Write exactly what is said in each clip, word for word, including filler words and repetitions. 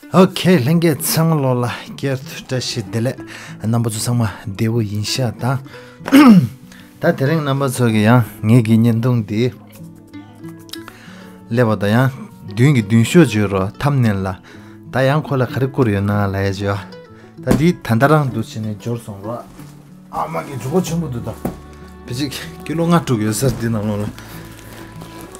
ཨོ་ཁེ། ལྷན་རྒྱས་ཚང་མ་ལོ་ལ་བསྐྱར་དུ་བཀྲ་ཤིས་བདེ་ལེགས། རྣམ་པ་ཚོ་ཚང་མ་བདེ་པོ་ཡིན་ཤག་དང་། ད་དེ་རིང་རྣམ་པ་ཚོ་གི་ཡང་ངེད་ཀྱི་བརྙན་ཐུང་འདི་སླེབས་པ་དང་ཡང་མདུན་གྱི་མདུན་ཤོག་བརྗོད་རོགས་ཐམ་ནེལ་ལ། ད་ཡང་ཁོ་ལ་ག་རེ་བསྐུར་ཡོད་ན་ལ་ཡ་བརྗོད། ད་འདི་ད་ལྟ་རང་འདུག་བྱས་ནས་འབྱོར་སོང་རོགས། ཨ་མ་གི་འཇུ་གོ་ཆེན་པོ་འདུག་ད། ཕི་ཅིག་ཀི་ལོ་ལྔ་དྲུག་ཡོད་ས་འདི་ནང་ལོགས་ལ།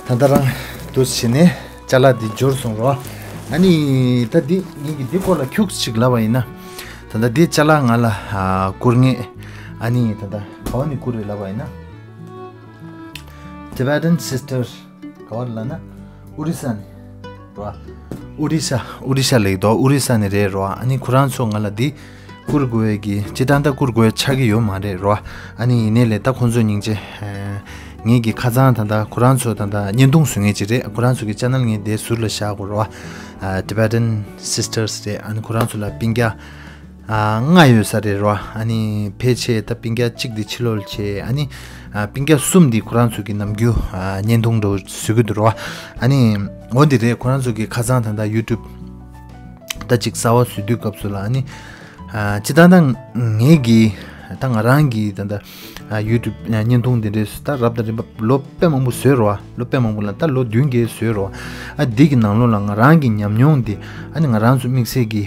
ད་ལྟ་རང་འདུག་བྱས་ནས་ཅ་ལག་འདི་འབྱོར་སོང་རོགས། ཨ་ནི་ད་འདི་ངེད་ཀྱི་འདི་སྐོར་ལ་ཁྱུག་ཅིག་ལབ་པ་ཡིན་ན། ད་ལྟ་འདི་ཅ་ལག་ང་ལ་ཨ་བསྐུར་མཁན། ཨ་ནི་ད་ལྟ་ག་བ་ནས་བསྐུར་རེད་ལབ་པ་ཡིན་ན། Tibetan Sisters ག་བ་ལ་ན། ཨོ་རི་ས་ནས་རོ། ཨོ་རི་ས། ཨོ་རི་ས་ལེགས་དོ། ཨོ་རི་ས་ནས་རེད་རོ། ཨ་ནི་ཁོ་རང་ཚོ་ང་ལ་འདི་བསྐུར་དགོས་ཀྱི་ཅི་ད་ལྟ་བསྐུར་དགོས་ཆགས་ཀྱི་ཡོད་མ་རེད་རོ། ཨ་ནི་ཡིན་ནའི་ལས་ད་ཁོང་ཚོ་སྙིང་རྗེ། ངེད་ཀྱི་ཁ་སང་ད་ལྟ་ཁོ་རང་ཚོ་ད་ལྟ་བརྙན་ཐུང་བཟོ་མཁན་ཅིག་རེད། ཁོ་རང་ཚོ་གི་ཅེ་ནལ་ངས་འདི་ཟུར་ལ་བཞག་དགོས་རོ། Tibetan Sisters རེད། ཨ་ནི་ཁོ་རང་ཚོ་ལ་སྤུན་ཀྱག་ལྔ་ཡོད་ས་རེད་རོ། ཨ་ནི་ཕལ་ཆེར་ད་སྤུན་ཀྱག་གཅིག་འདི་ཕྱི་ལོགས་ལ་ཆེ། ཨ་ནི་སྤུན་ཀྱག་གསུམ་འདི་ཁོ་རང་ཚོ་གི་ནམ་རྒྱུན་བརྙན་ཐུང་འདྲ་བོ་བཟོ་གི་འདུག་རོ། ཨ་ནི་འོ་འདི་རེད། ཁོ་རང་ཚོ་གི་ཁ་སང་ད་ལྟ་ཡུ་ཊུབ་ད་ཅིག་གསར་པ་བཟོ་དུས་སྐབས་སུ་ལ། ཨ་ནི་ཅི་ད་ལྟ་ངེད་ཀྱི་ད་ང་རང་གི་ད་ལྟ་ཡུ་ཊུབ་བརྙན་ཐུང་འདི་འདྲས་ད་རབ་དང་རིམ་པ་ལོ་དཔེ་མང་པོ་བཟོས་རོ། ལོ་དཔེ་མང་པོ་ལ་ད་ལོ་བདུན་བརྒྱད་བཟོས་རོ། ཨ་འདི་གི་ནང་ལོགས་ལ་ང་རང་གི་ཉམས་མྱོང་འདི། ཨ་ནི་ང་རང་ཚོ་དམིགས་བསལ་གྱི་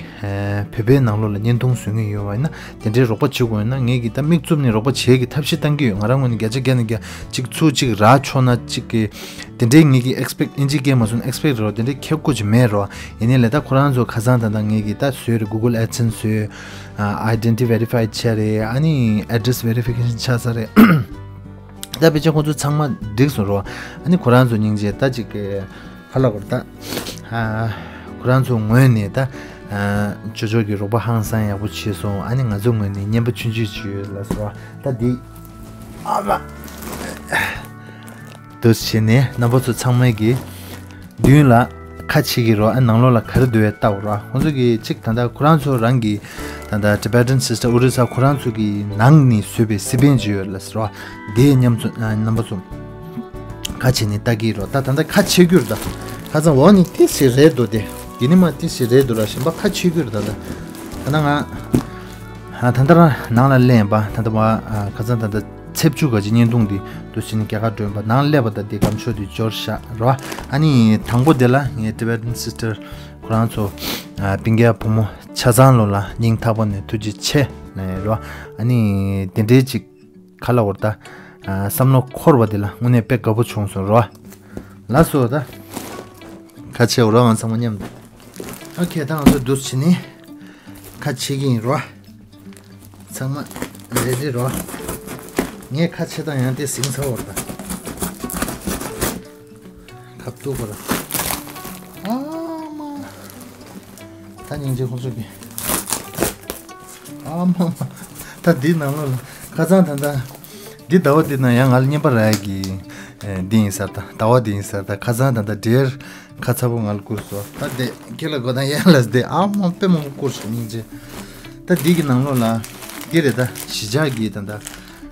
བོད་པའི་ནང་ལོགས་ལ་བརྙན་ཐུང་བཟོ་མཁན་ཡོད་པ་ཡིན་ན་དེ་འདྲའི་རོགས་པ་བྱེད་དགོས་ཡོད་ན། ངེད་ཀྱིས་ད་མིག་བཙུམ་ནས་རོགས་པ་བྱེད་ཀྱི་ཐབས་ཤེས་བཏང་གི་ཡོད། ང་རང་ངོས་ནས་བརྒྱ་ཆ་བརྒྱ་ནས་བརྒྱ་གཅིག་ཚུར་གཅིག་རག་ཆོག་ན་གཅིག་གི་དེ་འདྲའི་ངེད་ཀྱིས་ཨེགས་པེག་ཨིན་ཇི་སྐད་མ་སོང་ཨེགས་པེག་རོ། དེ་འདྲའི་ཁེབས་ཁུ་ཅིག་མེད་རོ། ཡིན་ནའི་ལས་ད་ཁོ་རང་ཚོ་ཁ་སང་ད་ལྟ་ངེད་ཀྱིས་ད་བཟོས་རེད། གུ་གལ་ཨེ་ཌི་སེན་སི་བཟོས། ཨ་ཨའི་ཌེན་ཊི་ཕི་ཝེ་རི་ཕའི་བྱས་རེད། ཨ་ནི་ཨེ་ཌི་རེ་སི་ཝེ་རི་ཕི་ཀེ་ཤན་ཆགས་ས་རེད། ད་ཕལ་ཆེར་ཁོང་ཚོ་ཚང་མ་འགྲིག་སོང་རོ། ཨ་ནི་ཁོ་རང་ཚོ་སྙིང་རྗེ། ད་ཅིག་གི་ཧ་ལ་གོ་ད། ཨ་ཁོ་རང་ཚོ་ངོས་ནས་ད་ཨ་ཅོ་ཅོ་གི་རོགས་པ་ཧང་སང་ཡག་པོ་བྱས་སོང་། ཨ་ནི་ང་ཚོ་ངོས་ནས་རྔན་པ་ཆུང་ཆུང་ཅིག་ཡོད་ལ་སོ། ད་འདི་ཨ་མ་འདུག་བྱས་ནས་རྣམ་པ་ཚོ་ཚང་མས་ཀྱི་མདུན་ལ་ཁ་ཕྱེ་གི་རོ། ཨ་ནང་ལོགས་ལ་ག་རེ་འདུག་བས་ལྟ་འོ་ར། ཁོང་ཚོ་གི་གཅིག་ད་ལྟ་ཁོ་རང་ཚོ་རང་གི་ད་ལྟ་Tibetan Sister ཨོ་རི་ས་ཁོ་རང་ཚོ་གི་ནང་ནས་བཟོས་པའི་སི་པན་ཅིག་ཡོད་ལ་ཟེར་བ། དེའི་ཉམས་ཚོ་ཨ་རྣམ་པ་ཚོ་ཁ་ཕྱེ་ནས་ལྟ་གི་རོ། ད་ད་ལྟ་ཁ་ཕྱེ་གྱུར་ད། ཁ་སང་འོག་ནས་ཏི་སི་རེད་འདུག་དེ། དེ་ནི་མ་ཏི་སི་རེད་འདུག་ར། གཞན་པ་ཁ་ཕྱེ་གྱུར་ད། ད་ད་ང་ད་ལྟ་རང་ནང་ལ་སླེབས་པ་ད་ལྟ་བ་ཁ་སང་ད་ལྟ། ཚེས་བཅུ་ག་ཅིག་བརྙན་ཐུང་འདི་འདུག་བྱས་ནས་རྒྱ་གར་སྒྲོན་པ་ནང་སླེབས་པ་དང་དེ་སྒམ་ཤོག་འདི་འབྱོར་བཞག་རོ། ཨ་ནི་དང་པོ་དེ་ལ་ངའི་Tibetan Sister ཁོ་རང་ཚོ་ཨ་སྤུན་ཀྱག་བུ་མོ་ཆ་ཚང་ལོ་ལ་སྙིང་ཐག་པ་ནས་ཐུགས་རྗེ་ཆེ་ལབ་རོ། ཨ་ནི་དེ་འདྲའི་ཅིག་ཁ་ལ་བོར་ད་ཨ་བསམ་བློ་འཁོར་བ་དེ་ལ་དངོས་གནས་དཔེ་དགའ་པོ་བྱུང་སོང་རོ། ལགས་སོ་ད། ཁ་ཆེ་འོ་ར་ང་ཚང་མ་མཉམ་དུ། ཨོ་ཁེ། ད་ང་ཚོ་འདུག་བྱས་ནས་ཁ་ཕྱེ་གི་ཡིན་རོ། ཚང་མ་རེ་རེ་རོ། ངས་ཁ་ཕྱེ་སྟངས་ཡང་དེ་ཟིང་ཚ་བོར་ད། ཁབ་ཏུ་བོར། ཨ་མ། ད་སྙིང་རྗེ་ཁོང་ཚོ་གི། ཨ་མ་མ། ད་འདི་ནང་ལོགས་ལ་ཁ་སང་ད་ལྟ། འདི་ཟླ་བ་འདི་ནང་ཡང་ང་ལ་རྔན་པ་རག་གི། འདི་ཡིན་ས་རེད་ད། ཟླ་བ་འདི་ཡིན་ས་རེད་ད། ཁ་སང་ད་ལྟ་འདིར། ཁ་ཚ་པོ་ང་ལ་བསྐུར་སོང་། ད་དེ་ཁྱེད་ལ་དགོས་ན་ཡན་ལ་དེ་ཨ་མ་དཔེ་མང་པོ་བསྐུར་སོང་སྙིང་རྗེ། ད་འདི་གི་ནང་ལོགས་ལ་འདི་རེད་ད། གཞིས་ཆགས་ཀྱི་ད་ད་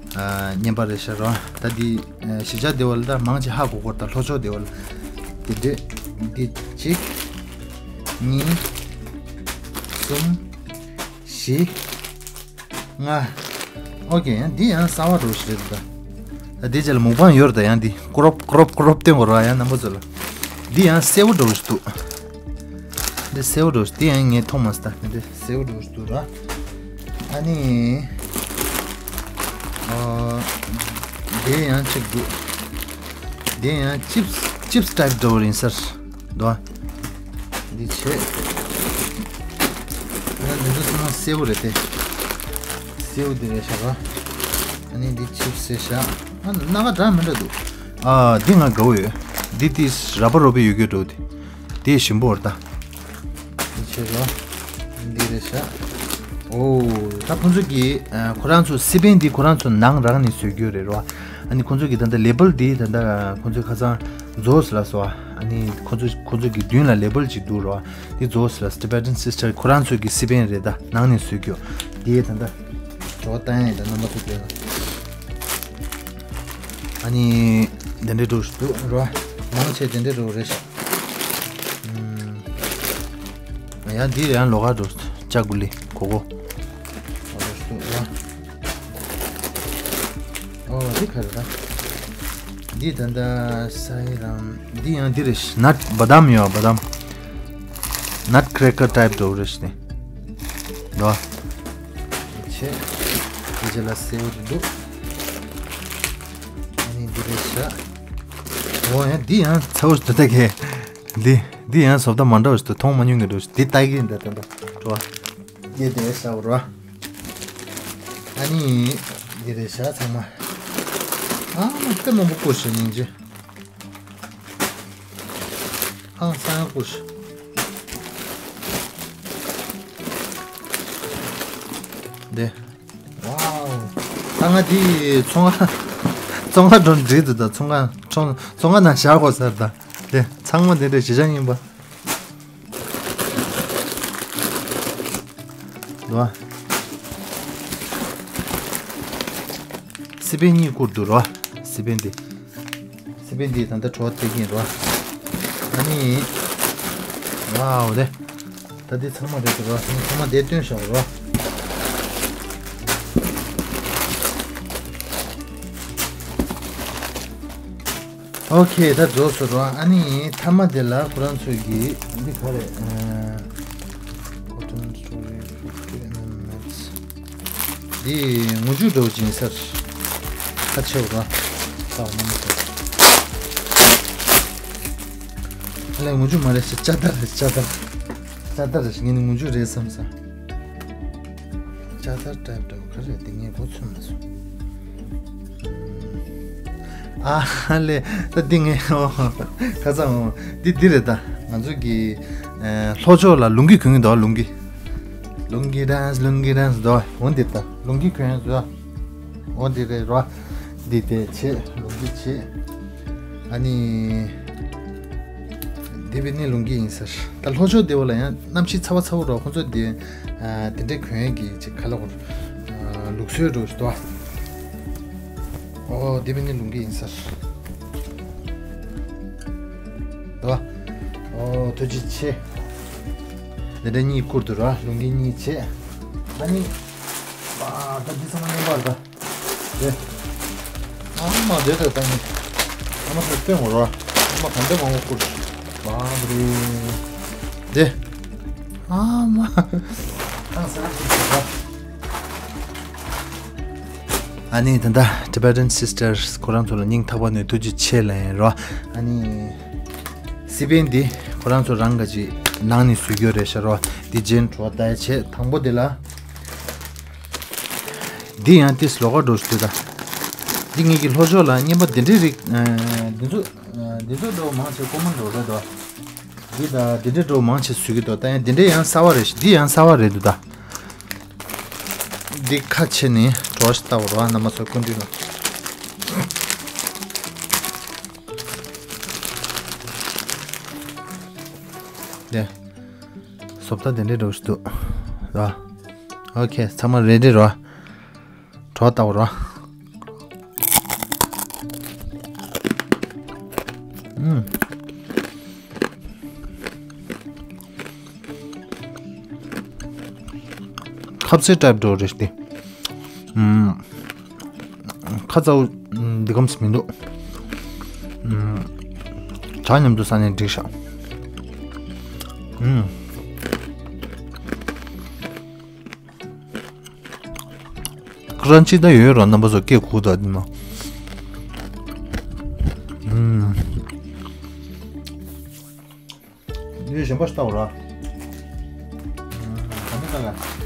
རྔན་པ་རེད་ཤག་རོ། ད་འདི་གཞིས་ཆགས་སྡེ་བ་ལ་ད་མང་ཆེ་ཧ་གོ་གོ་ད། ལྷོ་ཕྱོགས་སྡེ་བ་ལ་དེ་འདྲས་འདི་གཅིག་གཉིས་གསུམ་བཞི། ལྔ། ཨོ་ཁེ། ཡང་འདི་ཡང་གསར་པ་འདྲ་བོ་ཞིག་རེད་འདུག་ད། ད་འདི་རྗེས་ལ་མུག་པང་ཡོད་རེད་ད། ཡང་འདི་ཀོ་རོབ་ཀོ་རོབ་ཀོ་རོབ་བསྟན་དགོས་རེད་ཡང་རྣམ་པ་ཚོ་ལ། འདི་ཡང་སེར་པོ་འདྲ་བོ་ཞིག་འདུག་འདི་སེར་པོ་འདྲ་བོ་ཞིག་འདི་ཡང་ངས་མཐོང་མ་སོང་ད། འདི་སེར་པོ་འདྲ་བོ་ཞིག་འདུག་ར། ཨ་ནི། ཨོ། འདི་ཡང་གཅིག་འདུག་འདི་ཡང་ཅིབས་ཅིབས་ཊའིབ་འདྲ་བོ་ཡིན་ས་རེད། འདུག་ཨ། འདི་བྱས། ང་འདི་ཚོ་ཚང་མ་སེར་པོ་རེད་དེ། སེར་པོ་འདི་རེད་ཤག་ར། ཨ་ནི་འདི་ཅིབས་ཟེར་ཤག་ཨ་སྣ་ཁ་འདྲ་མི་འདྲ་འདུག་ཨ་འདི་ང་དགའ་བོ་ཡོད། འདི་དེ་ར་བ་རོ་བའི་ཡོད་རྒྱུ་འདྲ་བོ་དེ། དེ་ཞིམ་པོ་རེད་ད། འདི་བྱས་རོ། འདི་རེད་ཤག་ཨོ། ད་ཁོང་ཚོ་གི་ཨ་ཁོ་རང་ཚོ་སི་པན་འདི་ཁོ་རང་ཚོ་ནང་རང་ནས་བཟོས་རྒྱུ་རེད་རོ། ཨ་ནི་ཁོང་ཚོ་གི་ད་ལྟ་ལེ་བལ་འདི་ད་ལྟ་ཁོང་ཚོས་ཁ་སང་རྫོགས་ལ་སོ། ཨ་ནི་ཁོ་ཚོ་ཁོ་ཚོ་གི་མདུན་ལ་ལེ་བལ་ཅིག་འདུག་རོ། འདི་རྫོགས་ལ་Tibetan Sister ཁོ་རང་ཚོ་གི་སི་པན་རེད་ད། ནང་ནས་བཟོས་རྒྱུ། འདི་ད་ལྟ་བྲོ་བ་བཏང་ཡ་ཡིན་ད་རྣམ་པ་ཚོ་དེ་ལ། ཨ་ནི་དེ་འདྲའི་འདྲ་བོ་ཞིག་འདུག་རོ། མང་ཆེ་དེ་འདྲའི་འདྲ་བོ་རེད་ཤག་ཨུམ། ཡང་འདི་ཡང་ལོགས་ཀ་འགྲོ། ཅ་གུ་ལི་གོ་གོ། ཨོ་འདི་ག་རེ་ར། འདི་ད་ལྟ་སའི་རམ། འདི་ཡང་འདི་རེད། ནཊ་བ་དམ་ཡོད། བ་དམ། ནཊ་ཀྲེ་ཀར་ཊའིབ་འགྲོ་རེད་ནི། འགྲོ། ཆེ། འདི་རྗེས་ལ་སེའུ་འདི་འདུག་ཨ་ནི་འདི་རེད་ཤག་ཨོ་ཡང་འདི་ཡང་ཚ་བོ་ཞིག་འདུག་ད་གས། འདི་འདི་ཡང་བཟོ་ལྟ་མ་འདྲ་བ་ཞིག་འདུག་མཐོང་མ་མྱོང་གི་འདུག་འདི་ལྟ་གི་འདི་ད་ལྟ་འགྲོ། ཡེ་དེ་ཤ་བོར་བ། ཨ་ནི་འདི་རེད་ཤག་ཚང་མ། ཨ་མ་ལྟད་མོ་པོ་བཀོད་ཤིག་སྙིང་རྗེ། ཧང་སང་ཡག་པོ་ཞིག་འདི། ཝའོ། ད་ང་འདི་ཚོང་ཁང་། ཚོང་ཁང་འགྲོ་འགྲིག་འདུག་ད་ཚོང་ཁང་ཚོང་ཚོང་ཁང་ནང་བཞག་དགོས་ས་རེད་ད། དེ་ཚང་མ་དེ་འདྲ་གཞི་བཞག་ཡིན་པ། འདུག་བ། སི་པན་གཉིས་བསྐུར་འདུག་རོ། སི་པན་འདི། སི་པན་འདི་ད་ལྟ་བྲོ་བ་སྟེར་གྱིན་རོ། ཨ་ནི། ཝའོ་དེ། ད་འདི་ཚང་མ་རེད་འདུག་རོ། ཚང་མ་དེ་སྟོན་བཞག་རོ། ཨོ་ཁེ། ད་རྫོགས་སོང་རོ། ཨ་ནི་མཐའ་མ་དེ་ལ་ཁོ་རང་ཚོས་ཀྱི་འདི་ག་རེད། འདི་ངུ་ཆུ་འགྲོ་ཅིང་སར་ཁ་ཆེ་བ་ར། ད་ངུ་ཆུ། ཨ་ལས་ངུ་ཆུ་མ་རེད་ཤག་ཅ་དར་རེད། ཅ་དར། ཅ་དར་རེད། ངས་ནི་ངུ་ཆུ་རེད་བསམ་ས། ཅ་དར་ཊའིབ་འདྲ་བོ་ག་རེ་རེད་དེ་ངས་གོ་ཚོད་མ་སོང་། ཨ་ལས་ད་འདི་ངས་ཁ་སང་འདི་འདི་རེད་ད། ང་ཚོ་གི་ལྷོ་ཕྱོགས་ལ་ལུང་གི་གོན་གི་འདུག་ལུང་གི། ལུང་གི་ཌན་སི་ལུང་གི་ཌན་སི་འདུག་འོ་འདི་ད་ལུང་གི་གོན་འདུག་འོ་འདི་རེད་རོ། འདི་དེ་བྱེད། ལུང་གི་བྱེད། ཨ་ནི། འདི་བི་ནི་ལུང་གི་ཡིན་ཟེར། ད་ལྷོ་ཕྱོགས་དེ་བ་ལ་ཡང་གནམ་གཤིས་ཚ་བ་ཚ་བོ་རོ། ཁོང་ཚོ་དེ་དེ་འདྲའི་གོན་ཡས་ཀྱི་ཅིག་ཁ་ལག་ལུགས་སྲོལ་རོ་ཞིག་འདུག་ཨོ་འདི་བི་ནི་ལུང་གི་ཡིན་ཟེར། འདུག་ཨོ་ཐུགས་རྗེ་ཆེ། དེ་འདྲ་གཉིས་བསྐུར་འདུག་ར། ལུང་གི་གཉིས་བྱེད། ཨ་ནི། ཨ་ད་འདི་ཚང་མ་རྙིང་པ་རེད་ད། རེད། ཨ་མ་འདི་ད་ད་ནི། ཨ་མ་ཚོ་སྟོན་དགོས་རོ། ཨ་མ་ག་འདྲ་མང་པོ་བསྐུར། བ་རེད། འདི། ཨ་མ། ཨ་ས་ཁུ་ཁུ་ར། ཨ་ནི་ད་ལྟ་Tibetan Sisters ཁོ་རང་ཚོ་ལ་སྙིང་ཐག་པ་ནས་ཐུགས་རྗེ་ཆེ་ལབ་ཡིན་རོ། ཨ་ནི། སི་པན་འདི་ཁོ་རང་ཚོ་རང་ག་ཅིག་ནང་ནས་བཟོས་རྒྱུ་རེད་ཤག་རོ། འདི་རྗེས་འགྲོ་བ་ད་ཡ་བྱེད། དང་པོ་འདི་ལ། འདི་ཡང་ཏིས་ལོག་ག་འགྲོ་ཞུ་ད། འདི་ངེད་ཀྱི་ལྷོ་ཕྱོགས་ལ་རྙིང་པ་འདི་འདྲའི་རིགས། འདི་ཚོ། འདི་ཚོ་འགྲོ་མང་ཆེ་ཀོ་མོན་འགྲོ་རེད་དོ། འདི་ད་འདི་འདྲའི་འགྲོ་མང་ཆེ་བཟོས་ཀྱི་འདུག་ད་ཡང་འདི་འདྲའི་ཡང་གསར་བ་རེད་ཤག་འདི་ཡང་གསར་བ་རེད་འདུག་ད། འདི་ཁ་ཕྱེ་ནས་བྲོ་བ་ཞིག་བཏབ་པ་རོ། རྣམ་པ་ཚོ་སྐུ་མདུན་ལ། དེ། བཟོ་ལྟ་དེ་འདྲའི་འགྲོ་ཞིག་འདུག་ར། ཨོ་ཁེ། ཚང་མ་རེ་ཌི་རོ། བྲོ་བཏབ་རོ། ཨུམ། ཁ་ཟས་ཊའིབ་འགྲོ་རེད་དེ། ཨུམ། ཁ་ཚ་བོ་འདི་གམ་སི་མི་འདུག་ཨུམ། ཇ་མཉམ་དུ་ཟ་ནས་འགྲིག་ཤག་ཨུམ། ཀྲན་ཅི་ད་ཡོད་རོ། རྣམ་པ་ཚོ་སྐད་གོ་ད་འདི་མ། ཨུམ། འདི་གཞན་པ་ཞིག་ལྟ་བ་ར། ག་འདྲ་ལྟ་ག་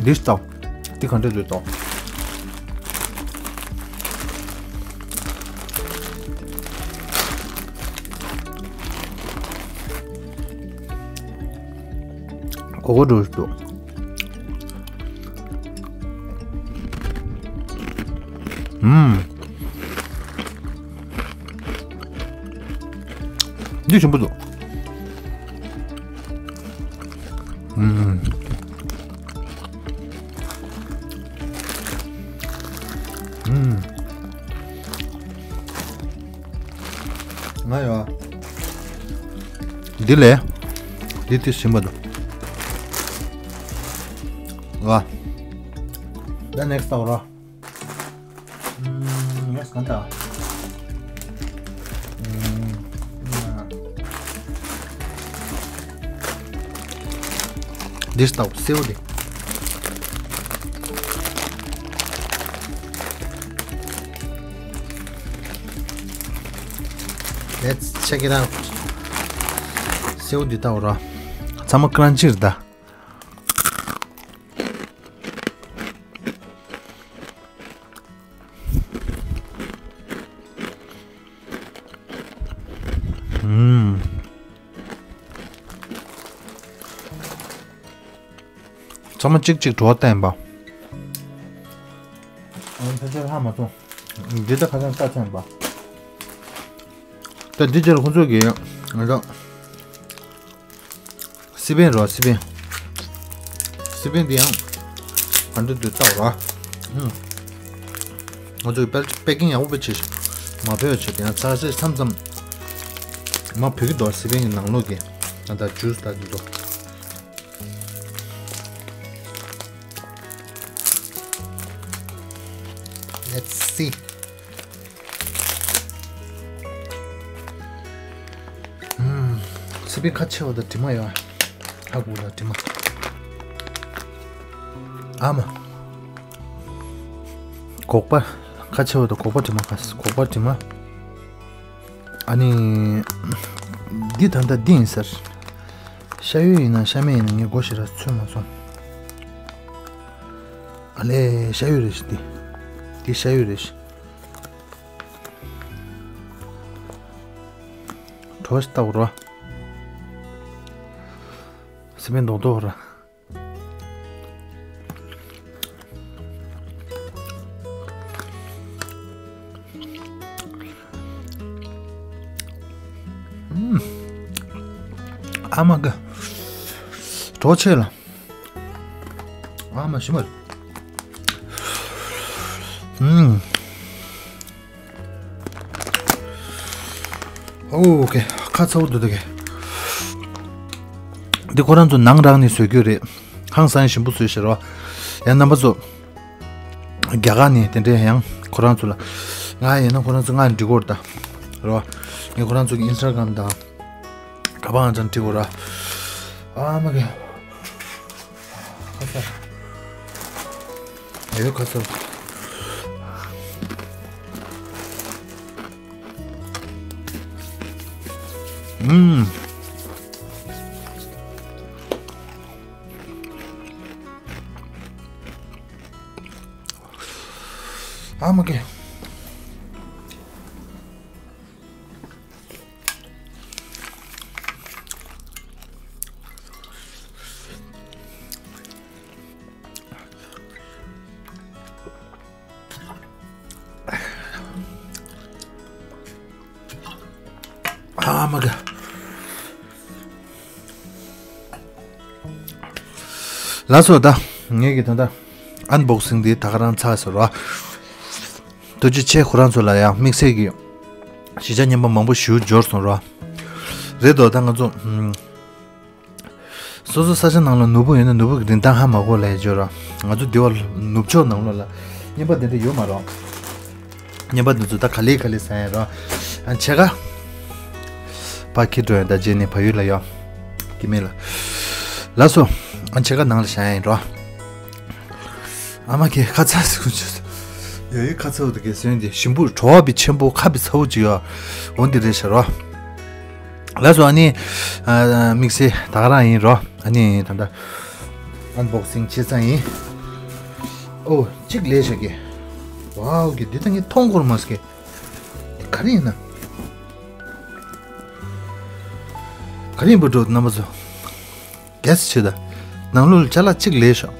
འདི་ཞིག་ལྟ། འདི་ག་འདྲ་འདུག་ལྟ། གོ་གོ་འགྲོ་ཞིག་འདུག་ཨུམ། འདི་ཞིམ་པོ་འདུག་ཨུམ། ཨུམ། ང་ཡོད། འདི་ལས། འདི་དེ་ཞིམ་པ་འདུག་ཨ། ད་ནེག་སི་ཊི་ལྟ་བ་རོགས། ཨུམ། ནེག་སི་ཊི་གང་ལྟ། ཨུམ། འདི་ལྟ་བུ་སེའུ་འདི། Let's check it out. སེའུ་འདི་ལྟ་བུ་ར། ཚང་མ་ཀྲན་ཆི་རེད་ད། ཨུམ། ཚང་མ་གཅིག་གཅིག་བྲོ་བ་བསྟན་པ། ཨང་ཕལ་ཆེར་ཧ་མ་སོང་། འདི་ད་ཁ་སང་ལྟ་ཚན་པ། ད་འདི་ཅེར་ཁོང་ཚོ་གི་ང་ཚོ་སི་པན་རོ་སི་པན། སི་པན་འདི་ཡང་ང་ཚོ་འདི་ལྟ་བ་རོ། ཨུམ། ང་ཚོ་པེ་པེ་ཀིང་ཡག་པོ་བྱེད་ཤིག་མ་བོས་བྱེད་དེ་ཡང་ཚ་སེ་མཚམས་མཚམས་མ་བོས་ཀྱི་འདུག་སི་པན་གྱི་ནང་ལོགས་ཀྱི་ང་ད་ཇུས་ལྟ་གི་འདུག Let's see. ཨུམ། སི་པན་ཁ་ཆེ་བ་དང་དྲི་མ་ཡོད། ཧ་གོ་ལ་དྲི་མ། ཨ་མ། སྒོག་པ། ཁ་ཆེ་བ་དང་སྒོག་པ་དྲི་མ་ཁ་སྒོག་པ་དྲི་མ། ཨ་ནི། འདི་ད་ལྟ་འདི་ཡིན་ཟེར། ཤ་ཡོད་ཡིན་ན་ཤ་མེད་ཡིན་ན་ངས་སྒོ་ཞེ་དྲག་ཚོད་མ་སོང་། ཨ་ལས་ཤ་ཡོད་རེད་ཤི་འདི། འདི་ཤ་ཡོད་རེད་ཤི། གྲོ་ཞིག་ལྟ་བུ་རོ། སི་པན་རྡོག་རྡོག་ར། ཨུམ། ཨ་མ་ག་གྲོ་ཆེ་ལ། ཨ་མ་ཞིམ་པ་རེད། ཨུམ། ཨོ་ཁེ། ཁ་ཚ་བོ་འདུག་ད་གེ། འདི་ཁོ་རང་ཚོ་ནང་རང་ནས་བཟོས་རྒྱུ་རེད། ཧང་སང་ཞིམ་པོ་བཟོས་ཤག་རོ། ཡང་རྣམ་པ་ཚོ། རྒྱ་གར་ནས་དེ་འདྲའི་ཡང་ཁོ་རང་ཚོ་ལ། ང་ཡིན་ན་ཁོ་རང་ཚོ་ང་འགྲིག་གོ་རེད་ད། རོ། ངས་ཁོ་རང་ཚོ་གི་ཨིན་སི་ཊ་གྷ་རམ་དང་། ག་པ་ང་ཅང་འགྲིག་གོ་ར། ཨ་མ་གེ། ཁ་ཚ། ཨེ་ཡོད་ཁ་ཚ། ཨུམ། ཨ་མ་གེ། ཨ་མ་ག་ལགས་སོ། ད་ངེད་ཀྱི་ད་ལྟ་ཨན་བོག་སིང་འདི་ད་ག་རང་ཚར་སོང་ར། ཐུགས་རྗེ་ཆེ། ཁོ་རང་ཚོ་ལ་ཡང་དམིགས་བསལ་གྱི་གཞིས་ཆགས་རྙིང་པ་མང་པོ་ཞིག་འབྱོར་སོང་ར། རེད་དོ། ད་ང་ཚོ་ཧུམ། སོ་སོ་ས་ཆ་ནང་ལ་ནོར་བུ་ཡོད་ན་ནོར་བུ་གི་རིན་ཐང་ཧ་མ་གོ་ལས་བརྗོད་ར། ང་ཚོ་འདི་བར་ནུབ་ཕྱོགས་ནང་ལོགས་ལ་རྙིང་པ་འདི་འདྲ་ཡོད་མ་རེད། རྙིང་པ་འདི་ཚོ་ད་ག་ལེ་ག་ལེ་ཟ་ཡ་ར། ཨ་ཕྱེད་ཀ་ཕར་འཁྱེར་འགྲོ་ཡ། ད་རྗེས་ནས་ཕ་ཡུལ་ལ་ཡོང་གི་མེད་ལ། ལགས་སོ། ཨ་ཕྱེད་ཀ་ནང་ལ་བཞག་ཡ་ཡིན་ར། ཨ་མ་ཁྱེད་ཁ་ཚ་ཟིག་ཡོད་ཡོད། ཁ་ཚ་བོ་དེ་གས་སོན་དེ་ཞིམ་པོ་བྲོ་བ་བི་ཆེན་པོ་ཁ་བི་ཚ་བོ་ཅིག་ཡོད། འོ་འདི་རེད་ཤག་ར། ལགས་སོ། ཨ་ནི། ཨ། དམིགས་བསལ་ད་ག་རང་ཡིན་རོ། ཨ་ནི་ད་ལྟ་ཨན་བོག་སིང་བྱེད་ཙང་ཡིན། ཨོ། གཅིག་ལས་བཞག་གི། ཝའོ་གི་འདི་ད་ངས་མཐོང་གོ་མ་སོང་གི། འདི་ག་རེ་ཡིན་ན། ག་རེ་ཡིན་པ་འགྲོ་རྣམ་པ་ཚོ། གལ་སྲིད་བྱེད་ད། ནང་ལོགས་ལ་ཅ་ལག་གཅིག་ལས་བཞག་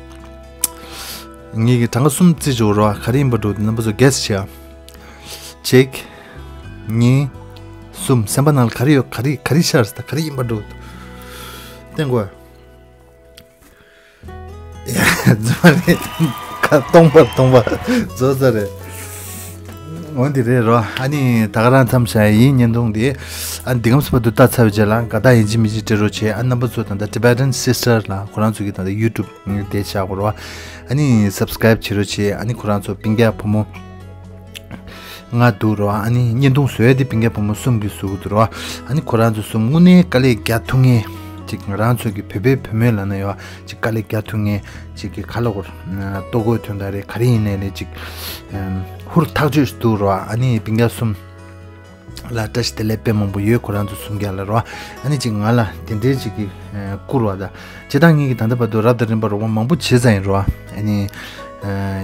ངེད་ཀྱི་གྲངས་ཀ་གསུམ་རྩིས་བྱེད་རོ། ག་རེ་ཡིན་པ་འགྲོ་རྣམ་པ་ཚོ་གལ་སྲིད་བྱེད་ཨ། གཅིག་གཉིས། གསུམ། སེམས་པ་ནང་ལ་ག་རེ་ཡོད། ག་རེ་ག་རེ་ཤར་ཟེར། ད་ག་རེ་ཡིན་པ་འགྲོ། བསྟན་དགོས། ཡ། རྫུན་མ་རེད། ཁ་སྟོང་པ་སྟོང་པ་རྫོགས་ས་རེད། འོན་ཏེ་རེད་རོ། ཨ་ནི་ད་ག་རང་མཚམས་བཞག་ཡིན། བརྙན་ཐུང་འདི་ཨ་འདི་གམ་སུ་བར་དུ་ལྟ་ཚར་བའི་རྗེས་ལ་དགའ་རྟགས་ཡིན་གཅིག་མིན་གཅིག་སྤྲད་རོགས་བྱེད། ཨ་རྣམ་པ་ཚོ་ད་ལྟ་Tibetan Sister ལ་ཁོ་རང་ཚོ་གི་ད་ལྟ་YouTube བསྡད་བཞག་གོ་རོ། ཨ་ནི་subscribe བྱེད་རོགས་བྱེད། ཨ་ནི་ཁོ་རང་ཚོ་སྤུན་ཀྱག་བུ་མོ་ལྔ་འདུག་རོ། ཨ་ནི་བརྙན་ཐུང་བཟོ་ཡ་དེ་སྤུན་ཀྱག་བུ་མོ་གསུམ་གྱིས་བཟོ་གི་འདུག་རོ། ཨ་ནི་ཁོ་རང་ཚོ་གསུམ་དངོས་གནས་དཀའ་ལས་རྒྱག་ཐུབ་མཁན་ཅིག་ང་རང་ཚོ་གི་བོད་པའི་བུད་མེད་ལབ་ན་ཡོད། ཅིག་དཀའ་ལས་རྒྱག་ཐུབ་མཁན་ཅིག་གི་ཁ་ལོ་སྒོར་ལྟོ་གོས་དོན་དག་རེད། ག་རེ་ཡིན་ནའི་རེད། ཅིག་ཧུར་ཐག་ཆོད་འདུག་རོ། ཨ་ནི་སྤུན་ཀྱག་གསུམ་ལ་བཀྲ་ཤིས་བདེ་ལེགས་དཔེ་མང་པོ་ཡོད། ཁོ་རང་ཚོ་གསུམ་ཀ་ལ་རོ། ཨ་ནི་ཅིག་ང་ལ་དེ་འདྲའི་ཅིག་གི་བསྐུར་བ་དང་། སྤྱིར་བཏང་ངེད་ཀྱིས་ད་ལྟ་བར་དུ་རབ་དང་རིམ་པར་རོགས་པ་མང་པོ་བྱས་ཙང་ཡིན་རོ། ཨ་ནི་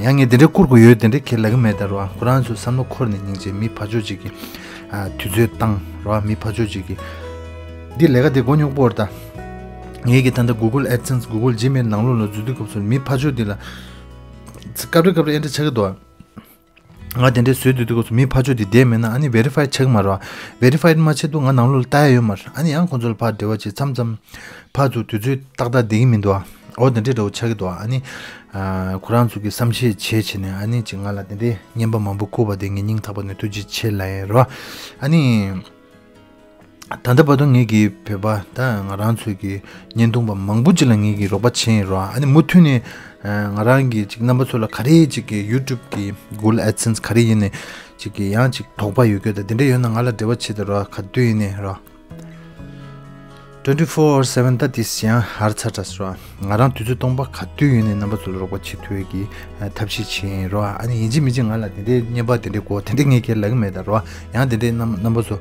ཡང་ངས་དེ་འདྲའི་བསྐུར་དགོས་ཡོད་དེ་འདྲའི་ཁས་ལེན་གྱི་མེད་ད་རོ། ཁོ་རང་ཚོའི་བསམ་བློ་འཁོར་ནས་སྙིང་རྗེ། མི་ཕར་ཕྱོགས་ཅིག་གི་དུས་ཚོད་བཏང་རོ། མི་ཕར་ཕྱོགས་ཅིག་གི་འདི་ལས་ཀ་དེ་མགོ་རྙོག་པོ་རེད་ད། ངེད་ཀྱིས་ད་ལྟ་Google AdSense Google Gmail ནང་ལོགས་ལ་འཛུལ་དུས་སྐབས་སུ་མི་ཕར་ཕྱོགས་འདི་ལ་སྐབས་རེ་སྐབས་རེ་ཨེ་འདྲ་ཆགས་ཀྱི་འདུག་ང་དེ་འདྲའི་བཟོས་དུས་དུས་སྐབས་སུ་མི་ཕར་ཕྱོགས་དེ་བསྡད་མེད་ན་ཨ་ནི་verify ཆགས་ཀྱི་མ་རེད་བ། verify མ་བྱས་དུས་ང་ནང་ལོགས་ལ་ལྟ་ཡ་ཡོད་མ་རེད། ཨ་ནི་ཡང་ཁོང་ཚོ་ལ་ཕར་འབྲེལ་བ་བྱས་མཚམས་མཚམས་ཕར་ཚུར་དུས་ཚོད་ཏག་ཏག་བསྡད་ཀྱི་མི་འདུག་ཨ། འོ་དེ་འདྲའི་འདྲ་བོ་ཆགས་ཀྱི་འདུག་ཨ། ཨ་ནི་ཁོ་རང་ཚོ་གི་བསམ་ཤེས་བྱས་བྱས་ནས་ཨ་ནི་ཅིག་ང་ལ་དེ་འདྲའི་རྔན་པ་མང་པོ་བསྐུར་བ་དེ་ངས་སྙིང་ཐག་པ་ནས་ཐུགས་རྗེ་ཆེ་ལབ་ཡིན་རོ། ཨ་ནི། ད་ལྟ་བར་དུ་ངེད་ཀྱིས་བོད་པ་ད་ང་རང་ཚོའི་གི་བརྙན་ཐུང་པ་མང་པོ་ཅིག་ལ་ངེད་ཀྱིས་རོགས་པ་བྱས་ཡིན་རོ། ཨ་ནི་མུ་མཐུད་ནས་ང་རང་གིས་ཅིག་རྣམ་པ་ཚོ་ལ་ག་རེ་ཅིག་གི་YouTube གི་Google AdSense ག་རེ་ཡིན་ནས་ཅིག་གི་ཡང་ཅིག་དོགས་པ་ཡོད་སྐྱོ་ད་དེ་འདྲ་ཡོད་ན་ང་ལ་འབྲེལ་བ་བྱེད་དང་རོ། ག་དུས་ཡིན་ནས་རོ། twenty four seven ད་དེ་ཡང་ཧར་ཚ་དྲག་རོ། ང་རང་དུས་ཚོད་སྟོང་པ་ག་དུས་ཡིན་ནས་རྣམ་པ་ཚོ་ལ་རོགས་པ་བྱེད་ཐུབ་ཡས་ཀྱི་ཐབས་ཤེས་བྱས་ཡིན་རོ། ཨ་ནི་ཡིན་གཅིག་མིན་གཅིག་ང་ལ་དེ་འདྲའི་བརྙན་པ་དེ་འདྲའི་དགོས་དེ་འདྲའི་ངས་ཁས་ལེན་གྱི་མེད་ད་རོ། ཡང་དེ་འདྲའི་རྣམ་རྣམ་པ་ཚོ་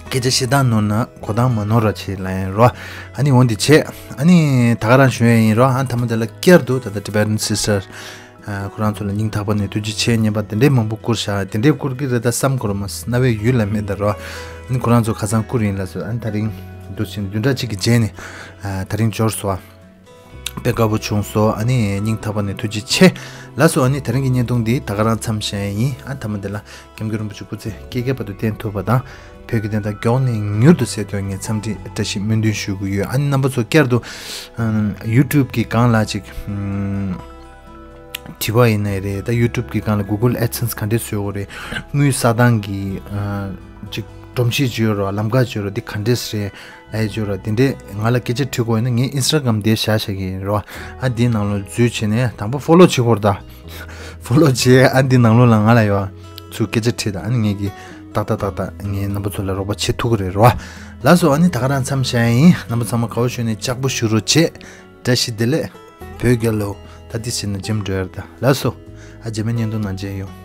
སྐད་ཆ་བཤད་སྟངས་ནོར་ན་གོ་སྟངས་མ་ནོར་ར་བྱེད་ལབ་ཡིན་རོ། ཨ་ནི་འོན་ཏེ་བྱས། ཨ་ནི་ད་ག་རང་ཞུ་ཡ་ཡིན་རོ། ཨ་མཐའ་མ་དེ་ལ་བསྐྱར་དུ་ད་ལྟ་Tibetan Sister ཁོ་རང་ཚོ་ལ་སྙིང་ཐག་པ་ནས་ཐུགས་རྗེ་ཆེ། བརྙན་པ་དེ་འདྲའི་མང་པོ་བསྐུར་ཤག་དེ་འདྲའི་བསྐུར་གི་རེད་ད་བསམ་ཁོ་རང་མ་རྣ་བའི་ཡུལ་ལ་མེད་ད་རོ། ཨ་ནི་ཁོ་རང་ཚོ་ཁ་སང་བསྐུར་ཡིན་ལ་སོ། ཨ་ནི་ད་རིང་འདུག་ཕྱིན་བདུན་ཕྲག་གཅིག་གི་རྗེས་ནས་ད་རིང་འབྱོར་སོང་། དཔེ་དགའ་པོ་བྱུང་སོང་། ཨ་ནི་སྙིང་ཐག་པ་ནས་ཐུགས་རྗེ་ཆེ་ལགས་སོ། ཨ་ནི་དེ་རིང་གི་བརྙན་ཐུང་འདི་ད་ག་རང་མཚམས་བཞག་ཡིན། ཨ་མཐའ་མ་འདི་ལ་སྐྱབས་མགོན་རིན་པོ་ཆེ་སྐུ་ཚེ་བསྐལ་བརྒྱའི་བར་དུ་བརྟན་ཐུབ་པ་དང་། བོད་ཀྱི་བདེན་མཐའ་མགྱོགས་ནས་མྱུར་དུ་གསལ་ཐུབ་ངས་འཚམས་འདྲི་བཀྲ་ཤིས་སྨོན་འདུན་ཞུ་གི་ཡོད། ཨ་ནི་རྣམ་པ་ཚོ་བསྐྱར་དུ་ཨམ་YouTube གི་སྒང་ལ་ཅིག་ཨམ་དྲི་བ་ཡིན་ནའི་རེད། ད་YouTube གི་སྒང་ལ་Google AdSense ག་འདྲས་བཟོ་དགོས་རེད། དངུལ་བསགས་སྟངས་ཀྱི་ཨ་ཅིག་སྒྲོམ་གཞི་ཅིག་ཡོད་རེད་བ། ལམ་ཁ་ཅིག་ཡོད་རེད་བ། འདི་ག་འདྲས་རེད། ཨེ་ཅོ་ར་དེ་འདྲས་ང་ལ་སྐད་ཆ་དྲི་དགོས་ཡིན་ན་ངའི་Instagram དེ་བཞག་བཞག་གི་ཡིན་རོ། ཨ་འདིའི་ནང་ལོགས་འཛུལ་བྱས་ནས་དང་པོ་follow བྱེད་དགོས་རེད་ད། follow བྱས་ཨ་འདི་ནང་ལོགས་ལ་ང་ལ་ཡོད་ཚུར་སྐད་ཆ་དྲིས་ད། ཨ་ནི་ངས་ཀྱི་ཏག་ཏག་ཏག་ཏག་ངའི་རྣམ་པ་ཚོ་ལ་རོགས་པ་བྱེད་ཐུབ་ཀྱི་རེད་རོ། ལགས་སོ། ཨ་ནི་ད་ག་རང་མཚམས་བཞག་ཡིན། རྣམ་པ་ཚང་མ་དགའ་བོ་བྱུང་ནས་ལྕགས་པོ་བཞུ་རོགས་བྱེད། བཀྲ་ཤིས་བདེ་ལེགས། བོད་རྒྱལ་ལོ། ད་འདི་བྱས་ན་gym འགྲོ་ཡ་རེད་ད། ལགས་སོ། ཨ་རྗེས་མའི་བརྙན་ཐུང་ནང་མཇལ་ཡོང་།